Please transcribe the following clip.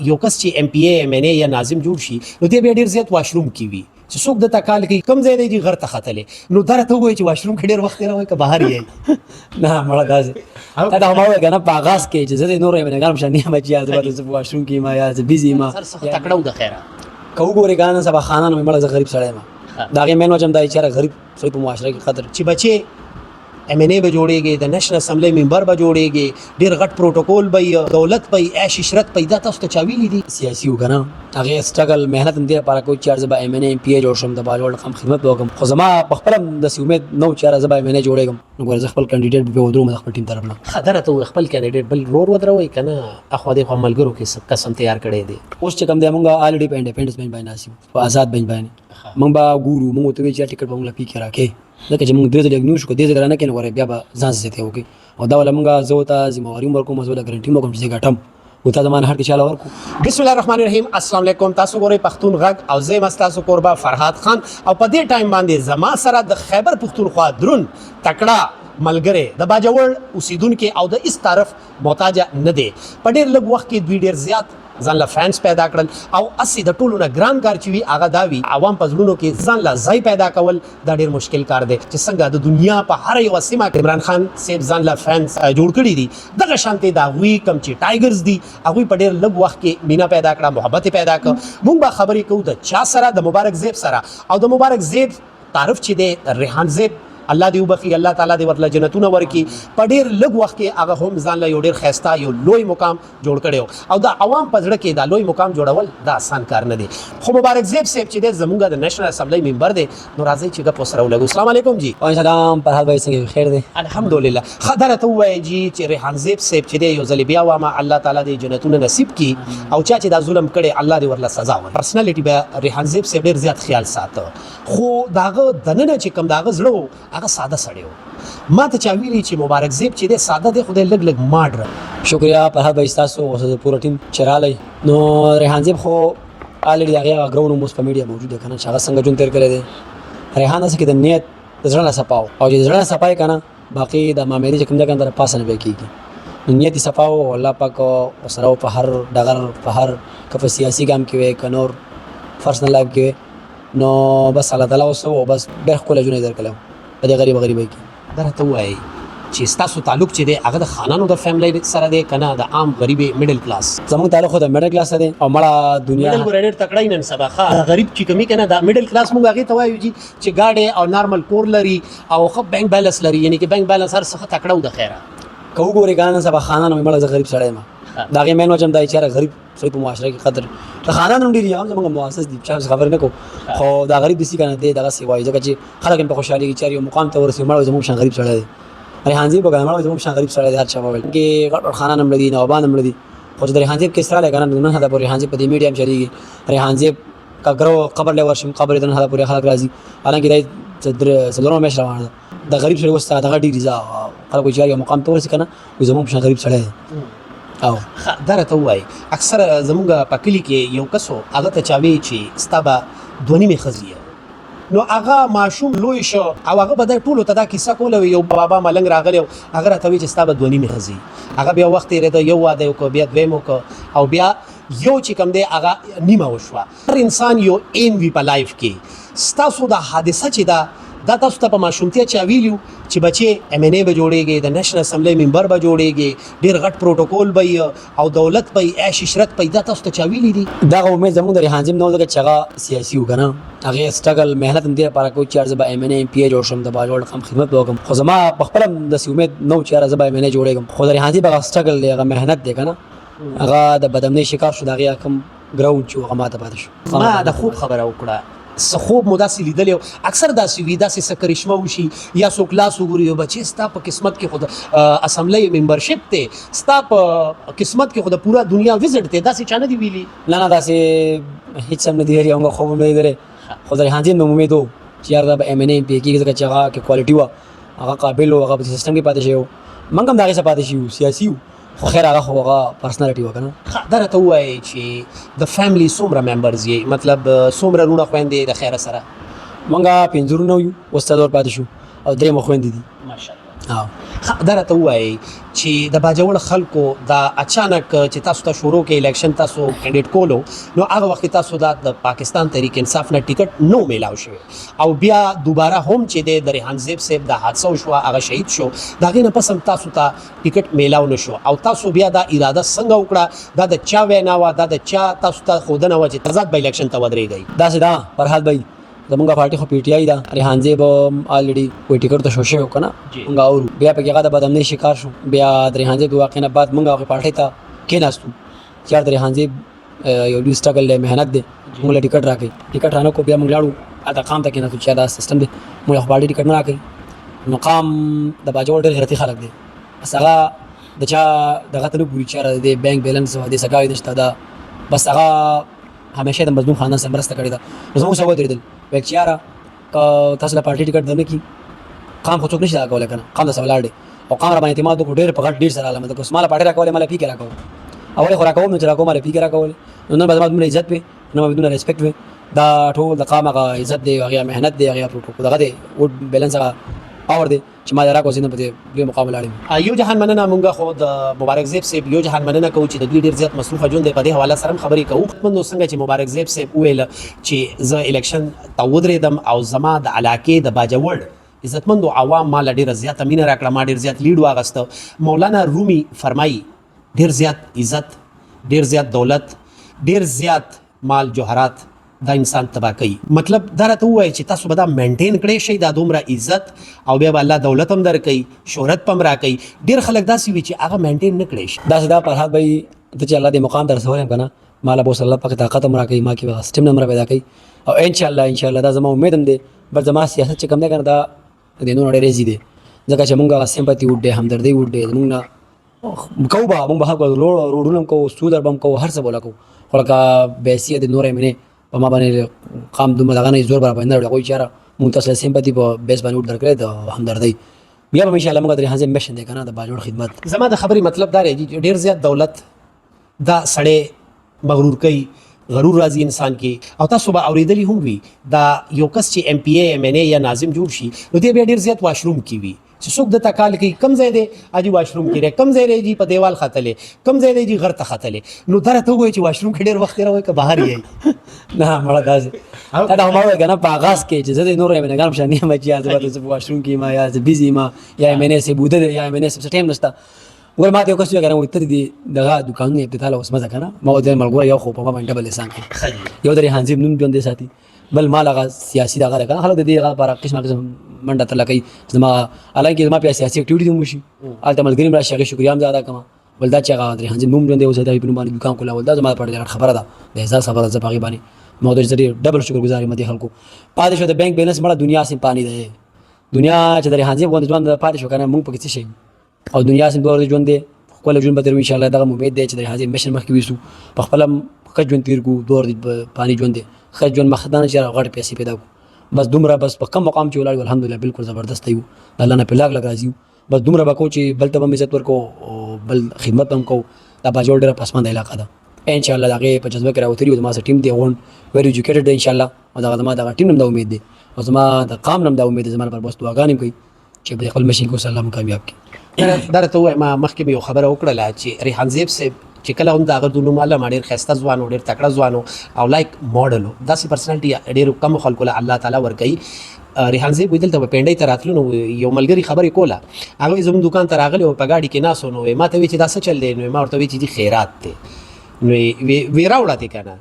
یو کس چې ایم پی ای، ایم این ای یا ناظم جوړ شي، نو دی بیا ډیر زیات واشروم کې وي، چې څوک د تکال کوي، کم ځای دی چې غر ته ختلې، نو دا راته ووایي چې واشروم کې ډیر وخت تېروئ که بهر یې؟ نه مړه، داسې دا د ما وایي که نه، په آغاز کې چې زه د نورو ایم شان نه یم چې یا زه به زه په واشروم کې یم یا زه busy یم. سر څخه تکړه و د خیره. که وګورې که نه، سبا خانان مې مړه، زه غریب سړی یم. د هغې main وجه هم دا دی چې یاره غریب سړی په معاشره کې قدر چې بچې ایم این ای به جوړیږي، د نېشنل اسمبلی ممبر به جوړیږي، ډیر غټ پروتوکول به وي، دولت به وي، عیش عشرت به وي، دا تاسو ته چا ویلي دي؟ سیاسي و که نه، هغې struggle محنت هم دې لپاره کوو چې یار زه به ایم این ای، ایم پي ای جوړ شم، د باجوړ قام خدمت به وکړم، خو زما په خپله هم داسې امید نه و چې یاره زه به ایم این ای جوړېږم. نو ګوره، زه خپل candidate به ودروم د خپل ټیم طرف نه. ښه، دا راته ووایه، خپل candidate بل ورور ودروئ که نه اخوا دېخوا ملګرو کې څه کس هم تیار کړی دی؟ اوس چې کوم دی، مونږ already په independence bench باندې ناست یو، په آزاد بنچ باندې. مونږ به ګورو، مونږ ورته ویل چې ټیکټ به مونږ له پی کې راکې، ځکه چې مونږ درې ځلې ignore شو. که دې ځل رانه کړې نو ګوره بیا به ځان زیاتی وکړي، او دا ولا مونږ زه ورته ذمه واري هم ورکوم، زه ورته ګارنټي هم ورکوم چې زه ګټم، نو تا زما نه هټ کې چاله ورکو. بسم الله الرحمن الرحیم، السلام علیکم. تاسو ګورئ پښتون غږ او زه یم ستاسو کوربه فرهاد خان، او په دې ټایم باندې زما سره د خیبر پښتونخوا درون تکړه ملګری، د باجوړ اوسیدونکي او د هیڅ تعارف محتاج نه دی. په ډیر لږ وخت کې دوی ډیر زیات ځان له fans پیدا کړل، او هسې د ټولو نه ګران کار چې وي هغه دا وي، عوام په زړونو کې ځان له ځای پیدا کول دا ډیر مشکل کار دی. چې څنګه د دنیا په هر یوه سیمه کې عمران خان صاحب ځان له fans جوړ کړي دي، دغه شانتې د هغوی کوم چې tigers دي، هغوی په ډیر لږ وخت کې مینه پیدا کړه، محبت یې پیدا کړ. مونږ به خبرې کوو د چا سره؟ د مبارک زیب سره. او د مبارک زیب تعارف چې دی، ریحان زیب، الله دې وبخي، الله تعالی دې ورله جنتونه ورکړي، په ډیر لږ وخت کې هغه هم ځان له یو ډیر ښایسته یو لوی مقام جوړ کړی، او د عوام په زړه کې دا لوی مقام جوړول دا آسان کار نه دی. خو مبارک زیب صاحب چې دی زمونږ د نېشنل اسمبلی ممبر دی، نو راځئ چې ګپ ورسره ولګو. السلام علیکم جی. وعلیکم السلام فرهاد بھائی، څنګه؟ خیر دی؟ الحمدلله. ښه، دا راته ووایه جی چې ریحان زیب صاحب چې دی، یو ځل بیا وامه، الله تعالی دې جنتونه نصیب کړي، او چا چې دا ظلم کړی الله دې ورله سزا ورکړي. personality به ریحان زیب صاحب ډیر زیات خیال ساته، خو د هغه دننه چې کوم د هغه زړه و، هغه ساده سړی و. ما ته چا ویلي چې مبارک زیب چې دی ساده دی، خو دی لږ لږ ماډرن. شکریه فرهاد بھائی، ستاسو او د پوره ټیم چې رالی. نو ریحان زیب خو already هغه هغه ګراوند هم اوس په میډیا موجود دی که نه، چې هغه څنګه ژوند تېر کړی دی. ریحان داسې کې د نیت د زړه نه صفا و، او چې د زړه نه صفا یې که نه، باقي د معاملې چې کوم دی که نه، در پاسه نه بیا کېږي. نو نیت یې صفا و او الله پاک ورسره و په هر ډغر، په هر که په سیاسي ګام کې وي که نور personal life کې وي، نو بس الله تعالی اوس او بس ډېر ښکلی ژوند یې درکړی په دې غریبه غریبۍ کې. دا راته ووایئ چې ستاسو تعلق چې دی هغه د خانانو د family سره دی که نه د عام غریبې middle class؟ زموږ تعلق خو د middle class سره دی، او مړه دنیا middle ګوره ډېر تکړه یې نن سبا. ښه، غریب چې کومي که نه، دا middle class موږ هغې ته وایو جي چې ګاډی او normal کور لري او ښه bank balance لري، یعنی کې bank balance هر څه ښه تکړه و د خیره. که وګورې که نه، سبا خانان مې مړه، زه غریب سړی یم. د هغې main وجه هم دا دی چې یاره غریب سړی په معاشره کې قدر د خانان هم ډېر دي، هم زموږ معزز دي، چا خبرې نه کوو، خو دا غریب داسې که نه دی دغسې وایي، ځکه چې خلک هم په خوشحالېږي چې یو مقام ته ورسېږي، مړه زموږ شان غریب سړی دی. ریحان زیب به که نه، مړه زموږ شان غریب سړی دی، هر چا به ویل. کې غټ غټ خانان هم مړه دي، نوابان هم مړه دي، خو چې د ریحان زیب کیس راغلی که نه، نو نن حده پورې ریحان زیب په دې میډیا هم چلېږي. ریحان زیب که ګرو قبر له ورشم، قبر یې تر نن حده پورې خلک راځي، حالانکه دا څلورمه میاشت روانه ده. د غریب سړي اوس دغه ډېر دي، خلک چې یو مقام ته ورسي که نه، وایي زموږ په شان غریب سړی دی. او ښه، دا راته ووایي، اکثره زموږ په کلي کې یو کس و، هغه ته چا ویل چې ستا به دوه نیمې ښځې یو، نو هغه ماشوم لوی شو او هغه به د ټولو ته دا کیسه کوله، یو بابا ملنګ راغلی و، هغه راته ویل چې ستا به دوه نیمې ښځې. هغه بیا وخت تېرېده، یو واده یې وکړ، بیا دویم وکړ، او بیا یو چې کوم دی هغه نیمه وشوه. هر انسان یو aim وي په life کې. ستاسو دا حادثه چې ده، دا تاسو ته په ماشومتیا چا ویلي چې بچې ایم این ای به جوړیږي، د نېشنل اسمبلی ممبر به جوړیږي، ډیر غټ پروتوکول به وي او دولت به وي، عیش عشرت به وي، دا تاسو ته چا ویلي دي؟ دغه امید زموږ د ریحان زیب نه و، ځکه چې هغه سیاسي و که نه، هغې struggle محنت هم دې لپاره کوو چې یار زه به ایم این ای، ایم پي ای جوړ شم، د باجوړ قام خدمت به وکړم، خو زما په خپله هم داسې امید نه و چې یاره زه به ایم این ای جوړېږم. خو د ریحان زیب هغه struggle دی، هغه محنت دی که نه، هغه د بدامنۍ شکار شو، د هغې کوم ګراوند چې هغه ماته پاتې شو. ما د خوب خبره وکړه، څه خوب مو داسې لیدلی؟ اکثر داسې وي، داسې څه کرشمه وشي یا څوک لاس وګوري، بچې ستا په قسمت کې خو د اسمبلۍ membership دی، ستا په قسمت کې خو د پوره دنیا visit دی، داسې چا نه دی ویلي؟ نه نه، داسې هیڅ هم نه دی ویلي، موږ خوب هم نه دی لیدلی، خو د ریحان زیب نه امید و چې یار دا به ایم این ای پی کېږي، ځکه چې هغه کې quality وه، هغه قابل و، هغه په سیستم کې پاتې شوی و، موږ هم د هغې څخه پاتې شوي، سیاسي و، خو خیر هغه خو هغه personality وه که نه. ښه، دا راته ووایئ چې د family څومره members یې، مطلب څومره وروڼه خویندې د خیره سره؟ مونږ پنځه وروڼه یو، اوس څلور پاتې شو او درې مو خویندې دي. ماشاءالله. ها. دا راته ووایئ چې د باجوړ خلکو دا اچانک چې تاسو ته شروع کې الیکشن تاسو کینډیډیټ کولو، نو هغه وخت کې تاسو دا د پاکستان تحریک انصاف نه ټیکټ نو میلاو شوی، او بیا دوباره هم چې د ریحان زیب صاحب د حادثه وشوه، هغه شهید شو، د هغې نه پس هم تاسو ته ټیکټ میلاو نه شو، او تاسو بیا دا اراده څنګه وکړه؟ دا د چا وینا وه؟ دا د چا تاسو ته ښودنه وه چې آزاد به الیکشن ته ودرېږئ؟ داسې ده فرهاد بھائی، زمونږ پارټي خو پی ټی آی ده. ریحان زیب الریډي کوئی ټیکټ ته شو شوی کنه، مونږ اورو بیا پکې هغه د بدامنۍ شکار شو. بیا د ریحان زیب د واقع نه بعد مونږ هغې پارټۍ ته کېناستو چې یار، د ریحان زیب یو لوی سټرګل دی، محنت دی، مونږ له ټیکټ راکړي. ټیکټ رانه کو، بیا مونږ لاړو هلته قام ته کېناستو چې دا سیستم دی، مونږ له خو پارټي ټیکټ نه راکوي. نو قام د باجوړ ډېر غیرتي خلک دی، بس هغه د چا دغه ته نه ګوري چې یاره د دې بانک بیلنس او د دې سګاوي نشته دا. بس هغه همیشه د مظلوم خاندان سره مرسته کړې ده. نو زموږ سره ودرېدل، ویل چې یاره، که تاسو له پارټي ټیکټ درنه کړي، قام خو څوک نشي دا کولی که نه، قام درسره ولاړ دی. او قام را باندې اعتماد وکړو ډېر په غټ ډېر سره راغلم، که ما له پارټي راکولې، ما له پیکې راکول، اول خو راکوم، نو چې راکوم ما له پیکې راکولې، نو نن به زما دومره عزت وي، نن به دومره ریسپیکټ وي. دا ټول د قام هغه عزت دی، هغه محنت دی، هغه پروتوکول دغه دی، ووټ بیلنس هغه پاور دی چې ما راکو زینه په دې لوی مقام ولاړ یم. یو جهان مننه. مونږ خو د مبارک زیب صاحب یو جهان مننه کوو چې د دوی ډیر زیات مصروف ژوند دی، په دې حواله سره هم خبرې کوو. نو څنګه چې مبارک زیب صاحب وویل چې زه الیکشن ته ودرېدم او زما د علاقې د باجوړ عزتمندو عوام ما له ډیره زیاته مینه راکړه، ما ډیر زیات لیډ واغسته. مولانا رومي فرمایي، ډیر زیات عزت، ډیر زیات دولت، ډیر زیات مال جوهرات دا انسان تباه کوي. مطلب دا راته ووایي چې تاسو به دا مینټین کړی شئ، دا دومره عزت، او بیا به الله دولت هم درکوي، شهرت به هم راکوي؟ ډېر خلک داسې وي چې هغه مینټین نه کړی شي. داسې دا فرهاد بھائی، ته چې الله دې مقام ته رسولی یم که نه، ما له به اوس الله پاک طاقت هم راکوي، ما کې به سټیم هم را پیدا کوي، او ان شاء الله، ان شاء الله دا زما امید هم دی. بس زما سیاست چې کوم دی که نه، دا د نورو ډېر ایزي دی، ځکه چې مونږ هغه سیمپاتي ووټ دی، همدردۍ ووټ دی. زمونږ نه کوو به، مونږ به خلکو روډونه هم کوو، سولر به هم کوو، هر څه به کوو، خو لکه بیسیه د نور مینې په ما باندې قام دومره دغه نه زور به راباندې نه راوړي. هغوی چې یاره، مونږ تاسو له سیمپاتي په بیس باندې ووټ درکړی د همدردۍ، بیا به ان شاء الله موږ د ریحان زیب مشن دی که نه، د باجوړ خدمت. زما د خبرې مطلب دا دی چې ډېر زیات دولت دا سړی مغرور کوي، غرور راځي انسان کې. او تاسو به اورېدلی هم وي، دا یو کس چې ایم پی ای، ایم این ای یا ناظم جوړ شي، نو دی بیا ډېر زیات واشروم کې وي، چې څوک د تکال کوي، کم ځای دی اجي واشروم کې دی، کم ځای دی جی په دیوال ختلې، کم ځای دی جی غر ته ختلې. نو دا راته ووایي چې واشروم کې ډېر وخت تېروئ که بهر یې؟ نه مړه، داسې دا هم وایي که نه، په آغاز کې چې زه د نورو ایم این اګانو په شان نه یم چې یا زه به واشروم کې یم، یا زه بیزي یم، یا ایم این ای صاحب وده دی، یا ایم این ای صاحب څه ټایم نشته. ګوره، ما ته یو کس وویل که نه، وایي ته دې دغه دکانونه افتتاح له اوس مه ځه که نه. ما ورته وویل، ملګری، یو خو په ما باندې ډبل احسان کوي، یو د ریحان زیب نوم ژوندی ساتي، بل مال هغه سیاسي دغه ده که نه. خلک د دې هغه لپاره قسمه قسم منډه ترله کوي زما، حالانکه زما بیا سیاسي اکټیویټي هم وشي، هلته ملګري هم راشي، هغې شکریه هم زه ادا کوم. بل دا چې هغه د ریحان زیب نوم ژوندی وساتي، په نوم باندې دکان کولاول، دا زما لپاره ډېره خبره ده، د احساس خبره ده. زه په هغې باندې ما ورته ډېر ډبل شکر ګزار یم دې خلکو. پاتې شو د بانک بیلنس، مړه دنیا سم پانی دی. دنیا چې د ریحان زیب غوندې ژوند پاتې شو که نه، مونږ پکې څه شي؟ او دنیا سم دوه ورځې ژوند دی، خپل ژوند به تېروو ان شاء الله. دغه امید دی چې د ریحان زیب مشن مخکې ویسو، په خپل ښه ژوند تېر کړو. دوه ورځې پانی ژوند دی، ښه ژوند مقصد دا نه چې غټ پیسې پیدا کړو. بس دومره، بس په کم مقام چې ولاړ یو، الحمدلله بالکل زبردست یو، د الله نه په لاک لاک راضي یو. بس دومره به کوو چې بل ته به هم عزت ورکوو او بل خدمت به هم کوو. دا باجوړ ډېره پسمانده علاقه ده، ان شاء الله د هغې په جذبه کې راوتلي یو. زما سره ټیم دی غونډ، ویل ایجوکیټډ دی ان شاء الله، او دغه زما دغه ټیم هم دا امید دی او زما د قام هم دا امید دی. زما لپاره بس دعاګانې هم کوي چې په خپل مشن کې اوس الله مو کامیاب کړي. دا راته ووایه، ما مخکې مې یو خبره وکړله چې ریحان زیب صاحب چې کله هم د هغه د نوم علم، ډېر ښایسته ځوان و، ډېر تکړه ځوان و او لایک ماډل و، داسې پرسنالټي ډېرو کمو خلکو له الله تعالی ورکوي. ریحان زیب وایي دلته به پینډۍ ته راتلو، نو یو ملګري خبرې کوله، هغه وایي زموږ دکان ته راغلی و، په ګاډي کې ناست و، نو ما ته وایي چې دا څه چل دی؟ نو ما ورته وایي چې دي خیرات دی. نو وی راوړه دی که نه.